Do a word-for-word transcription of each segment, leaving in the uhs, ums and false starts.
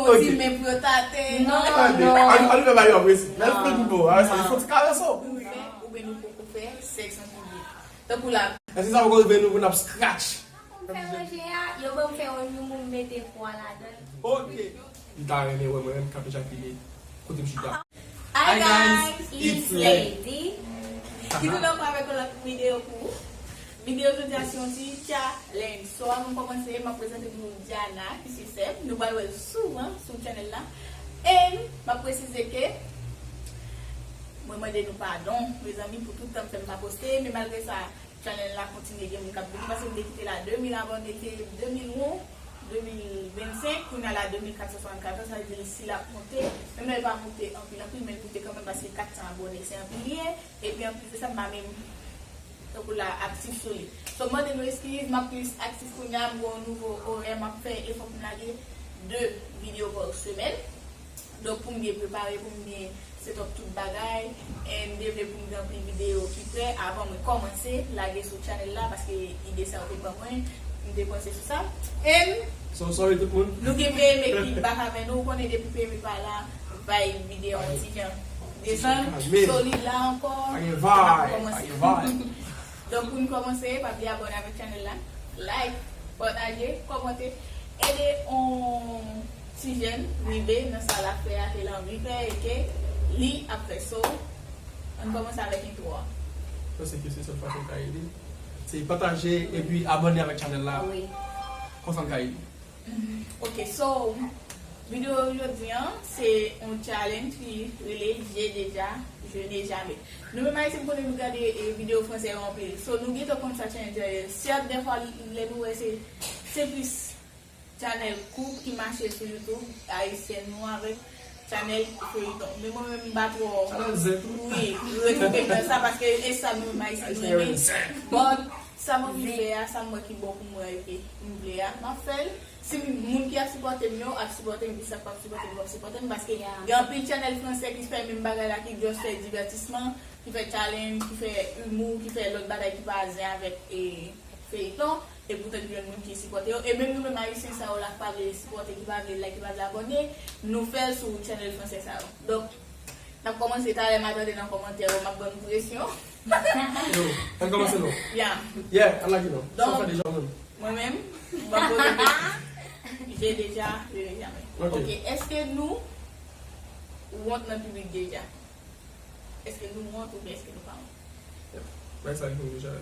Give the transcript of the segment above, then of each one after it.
Yon ti men pou yo tate. Non, non. An nou fè bagay yo ap resi. Lè l fin bon, apre sa, li fè yon ti karese w. Oubyen nou poko fè sèks an piblik. Tankou la. Èske sa poko rive nou pou n ap scratch? Pou m fè ranje a, yo ban m fè yon moun mete pwa ladan l. Ok. M ta renmen wè mwen menm k ap ejakile kote m chita. Hi guys, it's Lady. Ki tounen ankò avèk yon lòt videyo pou ou. Videyo jodi a se yon ti challenge. So, avan m kòmanse, m ap prezante nou Diana, ki se sè m. Nou pral wè l souvan sou channel la. E m ap presize ke mwen mande nou padon, mezanmi, pou tout tan m fè m pa poste, men malgre sa, channel la kontinye gen moun k ap vini, paske m te kite la de mil abòne, te de mil won, de mil vennsenk, kounye a la de mil kat san swasannkatòz, sa vle di si l ap monte, menm lè l pa monte anpil anpil, men l monte kanmenm paske kat san abòne, se anpil li ye, epi anplis de sa, m pa menm, tankou la, aktif sou li. So, m mande nou eskiz, m ap plis aktif kounye a, m gen yon nouvo orè, m ap fè efò pou m lage de videyo pa semèn. Donk, pou m byen prepare, pou m byen set up tout bagay, and m te vle pou m gen anpil videyo ki prè avan mwen kòmanse lage sou channel la, paske ide sa yo te ban mwen, m te panse sou sa. And So sorry tout moun. Nou gen P M E ki bak avè nou, ou konnen depi P M E pa la, vibe videyo an ti jan desann. So li la ankò, n ap kòmanse. Donk, pou n kòmanse, pa bliye abòne avèk channel la, like, pataje, kòmante, ede yon ti jèn rive nan sa l ap fè a, ke l anvi fè e ke li ap fè. So, ann kòmanse avèk entwo a. Mwen panse ke se sèl fason m ka ede. Se pataje epi abòne avèk channel la. Wi. Konsa m ka ede. Ok, so, videyo jodi an, se yon challenge ki rele J'ai déjà, je n'ai jamais. Nou menm Ayisyen, m konnen nou gade, e, videyo fransè yo anpil. So, nou gentan konn sa challenge an ye. Sèt, dèfwa, lè nou wè se, se plis channel koup ki mache sou YouTube, ayisyen nou avèk channel feuilleton. Men mwen menm, m pa twò. Channel zen tou. Wi, retwouve m nan sa, paske e sa nou menm Ayisyen nou renmen. But, sa m anvi fè a, sa m wè ki bon pou mwen e ke m vle a, m ap fè l. Si moun ki ap sipòte m yo ap sipòte m, ki sa k p ap sipòte m yo ap sipòte m, paske gen anpil channel fransè ki fè menm bagay la, ki just fè divètisman, ki fè challenge, ki fè imou, ki fè lòt bagay ki pa zen avèk, e, feyton, e poutan ki jwenn moun ki sipòte yo. E menm nou menm Ayisyen sa yo la k pa vle sipòte, ki pa vle like, ki pa vle abòne, nou fè l sou channel fransè sa yo. Donk, n ap kòmanse talè, m a tande nan kòmantè yo, m ap ban nou presyon. Yo, ann kòmanse non. Yeah. Yeah, ann lage non. Sa w fè deja ou menm? Mwen menm, m ap poze kesyon. J'ai déjà, je n'ai jamais. Ok. Ok, èske nou wont nan piblik deja? Èske nou wont oubyen èske nou pa wont? Bagay sa rive m deja.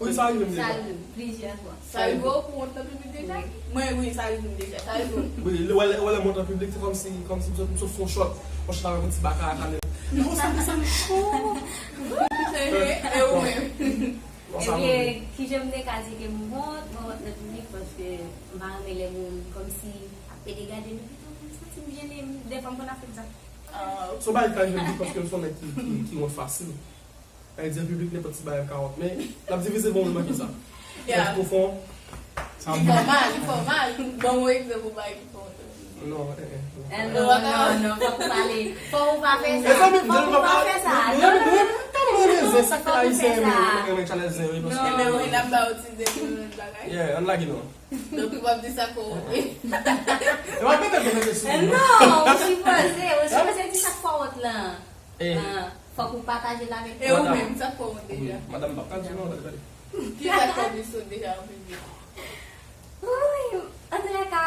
Wi, sa rive m deja. Sa rive m plizyè fwa. Sa rive w pou wont nan piblik deja? Wi. Mwen, wi, sa rive m deja. Sa rive m. Wi, lè w wè, lè w wè m wont an piblik, se kòmsi, kòmsi m sot, m sot fè yon shot. Yon shot avèk yon ti baka a kanèl. Yon shot de sèl cho. E ou menm? Ebyen, kijan m te ka di ke m wont, mwen wont nan piblik paske m pa renmen lè moun kòmsi ap pede gade m, epi tou m santi m jennen, m, dèfwa m konn ap fè sa. Ah, ok. Se yon bagay ki ka rive m tou paske m se yon nèg ki, ki, ki wont fasil. Sa vle di an piblik, nenpòt ti bagay m ka wont. Men, n ap divize bon, m manke sa. Yeah. Nèg pwofon, sa m. Li fòmal, li fòmal. Ban m yon egzanp yon bagay ki fè w wont. Non, eh, eh, non. Eh, non, non, non, fòk ou pale. Fòk ou pa fè sa. Mezanmi, fòk ou pa fè sa. Non, non, non, non, non, non, non, sa k fè Ayisyen renmen, renmen challenge zen, wi, paske. Ebyen wi, n ap ba yo ti zen pou yo jwenn bagay. Yeah, ann lage non. Donk, ou p ap di sa k fè w wont. E w ap mete, mete sou. Eh, non, ou sipoze, ou sipoze di sa k fè w wont lan. Eh. Ah, fòk ou pataje l avèk nou. E ou menm, sa k fè w wont deja? Wi, madanm, m p ap ka di non, gade, gade. Ki sa k fè w plis wont deja an piblik? Wi, antoulèka,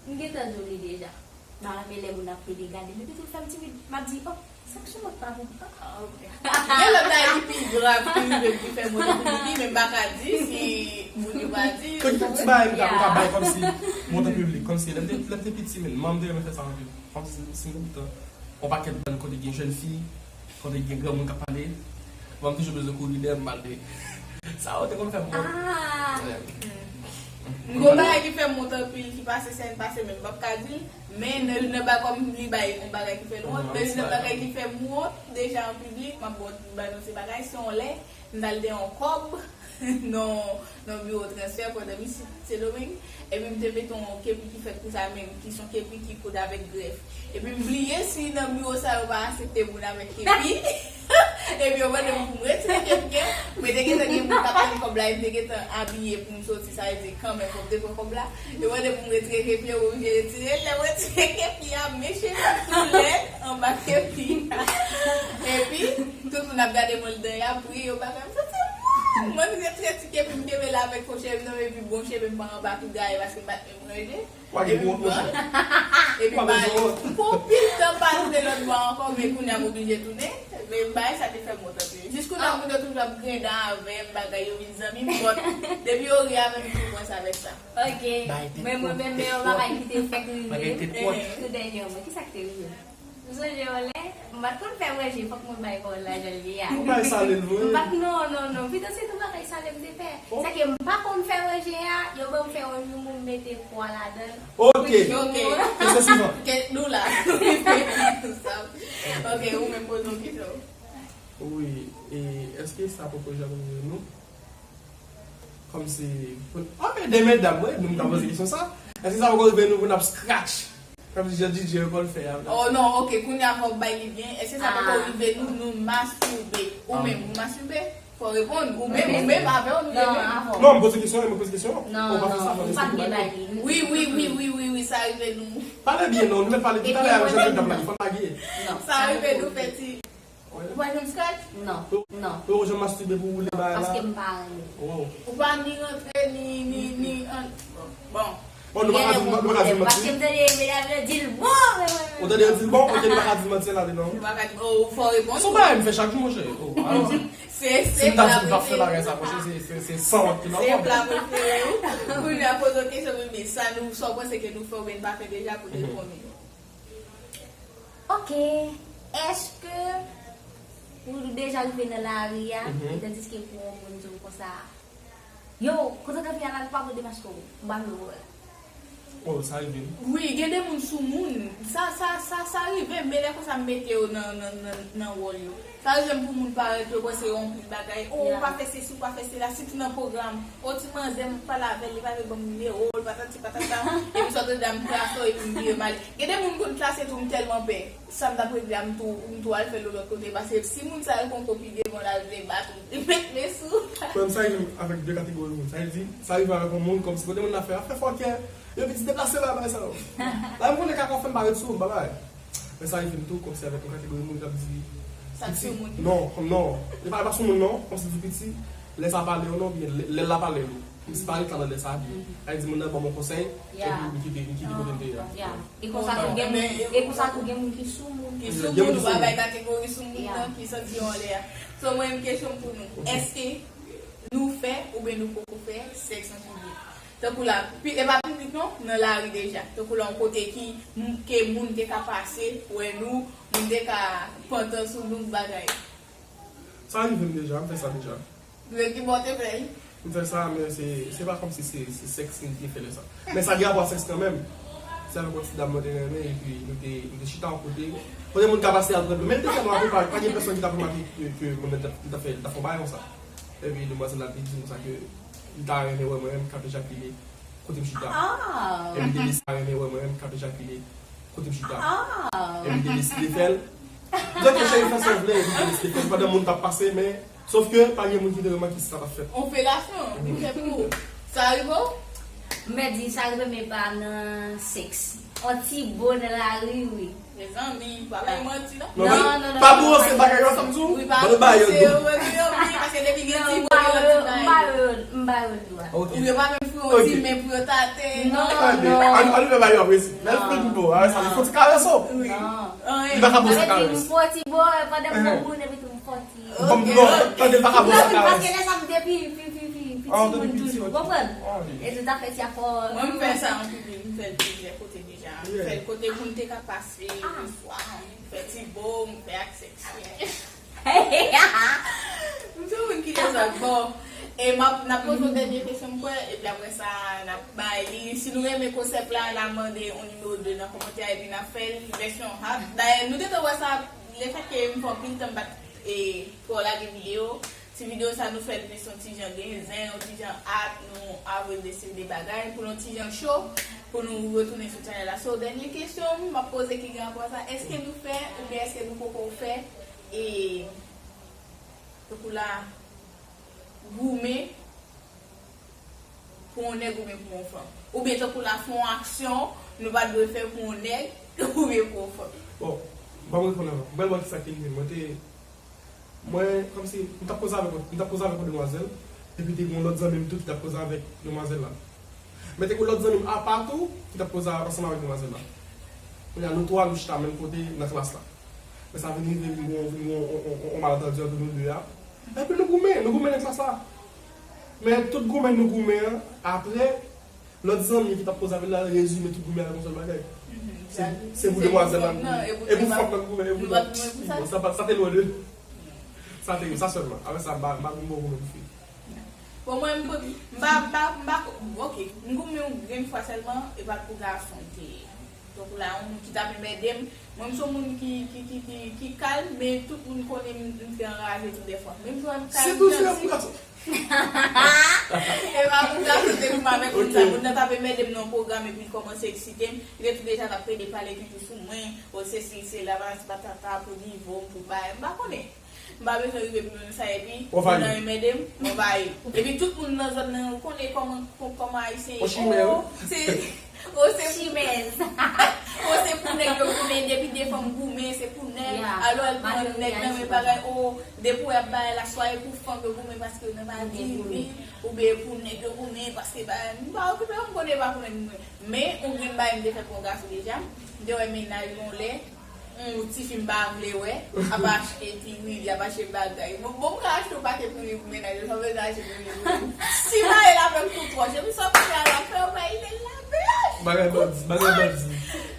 m gentan di w li deja. M pa renmen lè moun ap pede gade m, epi tou l fè m timid. M ap di, oh, sa k sou mwen pa bon. Ah, ok. Gen lòt bagay ki pi grav ki rive m ki fè m wont an piblik, men m pa ka di si moun yo pa di. Kèlke ti bagay m ka, m ka bay kòmsi m wont an piblik, kòmsi lè m te, lè m te piti, men manman m te renmen fè sa anpil. Kòmsi si m te gentan yon pakèt bann kote gen jèn fi, kote gen granmoun k ap pale, bon, m toujou bezwen kouri dèyè m, m al dèyè. Sa yo te konn fè m wont. Ah. Yeah. Gon bagay ki fè m wont anpil, ki pase sèn pase, men m p ap ka di l, men nan youn nan bagay, kòm li bay yon bagay ki fè l wont, nan youn nan bagay ki fè m wont deja an piblik, m ap ba w, ba nou se bagay, se yon lè, m t al dèyè yon kòb, nan, nan biwo transfè pandan m isit Sendomeng. Epi m te mete yon kepi ki fèt pou sa menm, ki se yon kepi ki koud avèk grèf. Epi m bliye si nan biwo sa yo pa aksepte moun avèk kepi. Epi yo mande m pou m retire kepi an. Mwen te gentan gen moun k ap tann kòb la, e m te gentan abiye pou m soti, sa vle di kanmenm fò m te pran kòb la. Yo mande pou m retire kepi an, mwen oblije retire l. Lè m retire kepi a, men cheve m tou lèd anba kepi a. Epi, tout moun ap gade mwen, l dan y ap ri, yo pa fè m santi m mal. Mwen retire ti kepi m kenbe la avèk fo cheve m nan, epi bon cheve m pa anba tou gaye paske m pa t menm ranje. Epi m pran, epi m bay, m pran anpil tan pa tounen lòt bò a ankò, men kounye a m oblije tounen. Men bagay sa te fè m wont anpil. Jis kounye a moun yo toujou ap greda avè m, bagay yo vin zanmi m, but depi yo ri avè m, m tou pran sa avèk sa. Ok. Mwen, mwen menm, men yon bagay ki te fèk rive. Tou dènyèman, kisa ki te rive? M sonje yon lè, m pa t konn fè manje, fòk mwen bay kò w lajan l ye a. Ou bay sale l vre? M pa t, non, non, non, pito se tou bagay sale m te fè. Sa ke m pa konn fè manje a, yo ban m fè yon joumou, m mete pwa ladan l. Ok. Ok. Kesyon swivan. Ok, nou la. Ok, ou menm poze yon kesyon. Wi, e èske sa poko janm rive nou? Kòmsi, ok, de medam, wi, nou ta poze kesyon sa. Èske sa poko rive nou pou n ap scratch? Kòmsi jan D J yo konn fè a. Oh non, ok, kounye a fò w bay li byen. Èske sa poko rive nou, nou mastube? Ou menm, ou mastube? Fò w reponn. Ou menm, ou menm, avè w, nou te menm. Non, m poze kesyon, m poze kesyon. Non, non, ou pa t byen bay li. Wi, wi, wi, wi, wi, wi, sa rive nou. Pale byen, non, nou mèt pale toutalè a, jan medam la, fò n lage. Sa rive nou fè ti Ou pa janm scratch? Non, non. Ou janm mastube pou woule bagay la? Paske m pa renmen. Ou pa ni rantre, ni, ni, ni an-, bon. Bon, nou pa ka di, nou pa ka di manti. Paske m tande medam yo di l bon, men mwen menm. Ou tande yo di l bon, ok, nou pa ka di manti la, non. Nou pa ka di, oh, fò reponn. Se yon bagay m fè chak jou, monchè. Oh, alò. Se, se pla prefere. Si m ta di m p ap fè bagay sa, monchè, se, se, se san wont ki nan kò m. Se pla prefere ou. Kounye a poze w kesyon, men sa nou, sa w panse ke nou fè oubyen n pa fè deja pou dekonnen. Ok, èske ou deja rive nan lari a, tandiske pou yon moun di w konsa, yo, kote w te fè a la, nou pa pran demaske w, m pa vle wè w la? Oh, sa rive m. Wi, gen de moun sou moun. Sa, sa, sa, sa rive m, men lè konsa m mete yo nan, nan, nan, nan wòl yo. Sa rive m pou moun parèt, yo panse yo yon pil bagay. Oh, ou pa fè sesi, ou pa fè sela, sitou nan pwogram. Oh, ti manzè, m pale avè l, li pa vle ban m nimewo l, patati patata. Epi sòt de la m klase w, epi m vire m ale. Gen de moun konn klase tou, m tèlman pè. Sa m t ap regle a, m tou, m tou al fè l yon lòt kote. Paske si moun sa yo pran kopi devan w, l al vle bat ou, li met men sou ou. Pwoblèm sa rive m avèk de kategori moun. Sa vle di, sa rive avèk yon moun kòmsi kote moun nan fè, ap fè fòkè. Yo vin di deplase la, bagay sa yo. La, m konnen kaka w fè m parèt sou ou, m pa bay. Men sa rive m tou, kòmsi avèk yon kategori moun k ap di, sa sou moun. Non, non. E pa, e pa sou moun, non. Kòmsi di piti, lè sa pale w, non, oubyen lè, lè l la pale l ou. Kòmsi pa ret la nan lè sa, byen. Sa vle di moun nan ban m yon konsèy, epi m kite, m kite kote m te ye a. E konsa tou gen moun, e konsa tou gen moun ki sou moun. Ki sou moun, ou pa bay kategori sou moun nan, ki santi yo anlè a. So, mwen, yon kesyon pou nou. Èske nou fè oubyen nou poko fè sèks an piblik? Tankou la, pi, e pa piblik non, nan lari deja. Tankou la, yon kote ki, m, ke moun te ka pase, wè nou, moun te ka pantan sou nou, bagay. Sa rive m deja, m fè sa deja. Lè ki bò te fè l? M fè sa, men se, se pa kòmsi se, se sèks m te fè lè sa. Men sa gen rapò a sèks kanmenm. Se avèk yon ti dam mwen te renmen, epi nou te, nou te chita yon kote. Kote moun ka pase al pran dlo. Men l te tèlman ape, pa, pa gen pèsonn ki t ap remake ke, ke moun nan t ap, t ap fè, t ap fè yon bagay konsa. Epi demwazèl la te di konsa ke li ta renmen wè mwen menm k ap ejakile kote m chita. Epi m te lese, renmen wè mwen menm k ap ejakile kote m chita. Epi m te deside fè l. Donk, cheri fè sa w vle, epi m te deside fè l pandan moun t ap pase, men, sòf ke pa gen moun ki te remake sa t ap fèt. On felasyon, li fè pou ou. Sa rive w? M di sa rive, men pa nan sèks. On ti bo nan lari, wi. Mezanmi, pa bay manti non. Non, non, non, pa bouwonse bagay yo, sa m di w. Wi, pa bouwonse yo, wi, wi, paske depi gen ti bo, yo ti bay. M ba yo, m ba yo dwa. Ok. Ou yo pa menm fouye yon ti men pou yo tate, non, non. An, an nou fè bagay yo ap resi. Lè l fin bo, a, sa li fò ti karese w. Wi. Li pa ka bo san karese. M fò ti bo, pandan m bon moun, epi tou m fò ti. Bon, non, tande l pa ka bo san karese. Paske lè sa m te pi, pi, pi, pi, pi timoun toujou, konprann? E tout afè ti afò. Mwen, m fè sa an piblik, m fè l plizyè kote deja. M fè l kote moun te ka pase, le swa, m fè ti bo, m fè ak sèks. M se moun ki dezòd. Bon, e m ap, n ap poze yon dènye kesyon, m kwè, epi apre sa, n ap bay li. Si nou renmen konsèp la, n a mande yon nimewo de nan kòmantè a, epi n ap fè l vèsyon rap. Dayè, nou gentan wè sa, lefètke m fè anpil tan m pa t, e, twò lage videyo. Ti videyo sa nou fè l plis yon ti jan gen zen, yon ti jan art, nou aranj de seri de bagay pou l yon ti jan cho, pou nou retounen sou channel la. So, dènye kesyon m ap poze ki gen rapò a sa, èske nou fè oubyen èske nou poko fè, e, Tankou la, goumen pou yon nèg oubyen pou yon fanm. Oubyen tankou la, fè yon aksyon nou pa t dwe fè pou yon nèg oubyen pou yon fanm. Bon, ban mwen reponn avan. Mwen, mwen, sa ki rive. Mwen te, mwen, kòmsi, m t ap koze avèk, m t ap koze avèk yon demwazèl, epi te gen yon lòt zanmi m tou ki t ap koze avèk demwazèl la. Men te gen yon lòt zanmi m apa tou ki t ap koze ansanm avèk demwazèl la. Kounye a, nou twa, nou chita menm kote nan klas la. Men sa vin rive, vin gon, vin gon, on, on, on, on malantandi ant nou de a. Epi nou goumen, nou goumen nan klas la. Men tout goumen nou goumen an, apre, lòt zanmi ki t ap koze avè l la rezime tout goumen an avèk yon sèl bagay. Se, se pou demwazèl la goumen. E pou fanm nan goumen, e pou nèg. Bon, sa pa, sa te lwen de. Sa te, sa sèlman. Apre sa, m pa, m pa goumen pou fi. Bon, mwen, m pa, m pa, m pa, m pa, ok, m goumen yon grenn fwa sèlman, e pa pou gason m te ye. Donk la, yon moun ki t ap enmède m. Mwen, m se yon moun ki, ki, ki, ki, ki kalm, men tout moun konnen m, m trè anraje tou dèfwa. Menm jan m kalm, se tou se pou gason. E pa pou gason te pou m avèk moun sa. Moun nan t ap enmède m nan yon pwogram, epi l kòmanse eksite m. Li te tou deja t ap plede pale toujou sou mwen. O sesi, sela, patati patata, pou nivo m, pou bagay. M pa konnen. M pa bezwen rive pi lwen sa, epi moun nan enmède m, m anvayi. Epi tout moun nan zòn nan yo konnen kòman, kò-, kòman ayisyen ye. O, se, o, se chimèz. O, se pou nèg yo goumen, depi de fanm goumen, se pou nèg. Alò, al pran nèg nan men bagay, o, depi w ap bay la, swa e pou fanm yo goumen paske yo nan madivi, oubyen pou nèg yo goumen paske bagay. M pa okipe yo, m konnen e pa pou nèg goumen. Men, yon grenn bagay m te fè pou yon gason deja, m te wè mennaj yon lè, yon tifi m pa vle wè, ap achte ti wili, ap achte bagay. Bon, bon, m ka achte yon pakèt wili pou mennaj yo, sa w bezwen achte pou wili pou li. Si m ale l avè m tou twòch, epi sa w pase a la, fè yon bagay, li te la blanch. Bagay bandi, bagay bandi.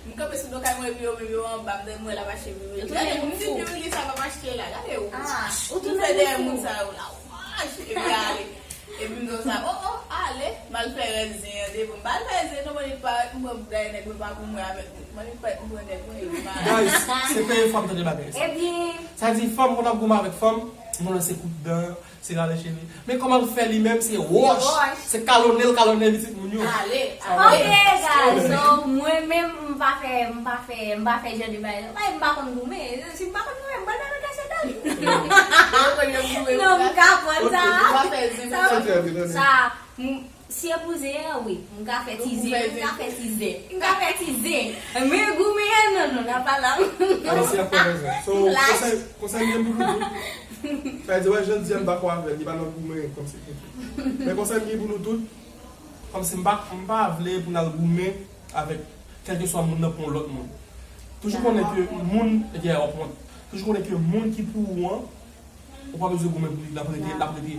M kanpe sou do kay mwen, epi yo menm yo anba, m tande mwen l ap achte wili. Gade, m di wili sa m ap achte la, gade ou. M fè dèyè moun sa yo la, wach, epi ale. Epi m di konsa, o, o, ale, m al fè rèd zen an devan. M pa al fè zen non, mwen pa, m pran bagay nèg mwen pa pou mwen avèk li. Mwen pa, m pran nèg mwen, epi m ale. Guys, se peye fanm tande bagay sa. Ebyen. Sa di fanm, konn ap goumen avèk fanm, moun nan se kout dan, se rale cheve. Men kòman l fè li menm, se wòch, se kalonnen l kalonnen pitit moun yo. Ale, ale. Ok, guys, so, mwen menm, m pa fè, m pa fè, m pa fè jan de bagay. Mwen, m pa konn goumen. Si m pa konn goumen, m pral fè nan kase dan. Non, m ka pran sa. Sa, sa, m, si e pou zen an, wi. M ka fè ti zen, m ka fè ti zen. M ka fè ti zen. Men goumen an, non, non, n a pa la. Alò, si ap fè rezon. So, konsèy, konsèy m gen pou nou tout. Sa vle di, wè, jan di a m dakò avè l, li pa nan goumen, kòmsi. Men konsèy m gen pou nou tout, kòmsi m pa, m pa vle pou n al goumen avèk kèlkeswa moun nan pou yon lòt moun. Toujou konnen ke moun, yeah, w ap wont. Toujou konnen ke moun ki pou ou an, ou pa bezwen goumen pou li, l ap rete, l ap rete.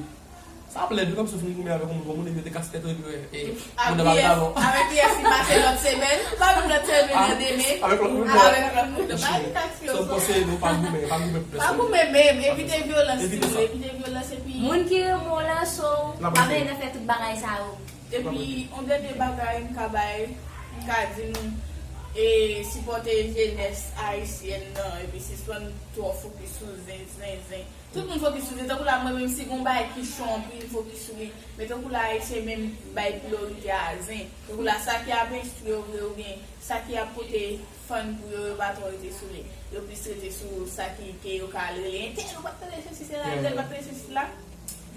Sa ap lèd wi, kòmsi w fin goumen avèk yon moun, yon moun epi yo te kase tèt ou epi, e, moun nan pa vle avè w. Avèk kiyès li pase lòt semèn? Pa menm lòt semèn nan demen. Avèk lòt moun. Avèk lòt moun. Pa gen taksi yo. Sa w panse, nou pa goumen, pa goumen pou pèsòn. Pa goumen menm, evite vyolans, si w vle, evite vyolans epi. Moun ki renmen w lan, so, pa bezwen fè tout bagay sa yo. Epi, yon dènye bagay m ka bay, m ka di nou, e, sipòte jenès ayisyèn nan, epi sispann twò fokis sou zen, zen, zen. Tout moun fokis sou zen. Tankou la, mwen menm, si gon bagay ki cho anpil, m fokis sou li. Men tankou la, ayisyen menm bay priyorite a zen. Tankou la, sa ki ap enstwi yo vre, oubyen sa ki ap pote fann pou yo, yo pa twò rete sou li. Yo plis rete sou sa ki, ke yo ka al rele entèl, ou pa t tande sesi, sela, entèl pa t tande sesi, sela.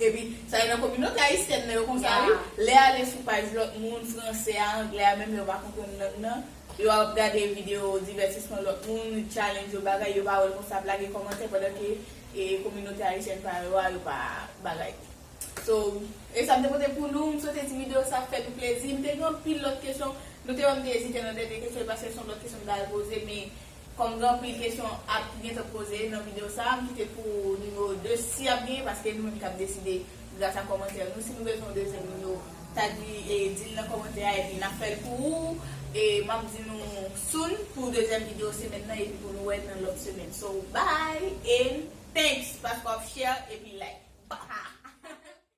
Epi, sa e nan kominote ayisyèn nan yo konsa, wi. Lè ale sou paj lòt moun, fransè a, anglè a, menm lè yo pa konprann lang nan, yo ap gade videyo divètisman lòt moun, challenge yo, bagay, yo pa wè l konsa, ap lage kòmantè pandan ke, e, kominote ayisyèn pa yo a, yo pa bagay. So, e sa m te pote pou nou, m swete ti videyo sa fè nou plezi. M te gen anpil lòt kesyon, nou te wè m te ezite nan dènye kesyon, e paske se yon lòt kesyon m ta al poze, men kòm gen anpil kesyon ap gentan poze nan videyo sa a, m kite pou nimewo de si ap gen, paske nou menm k ap deside gras a kòmantè nou. Si nou bezwen yon dezyèm nimewo, tag li, e, di l nan kòmantè a, epi n ap fè l pou ou. E m ap di nou soon pou dezyèm videyo semèn nan, epi pou nou wè nan lòt semèn. So, bye and thanks paske w ap share epi like.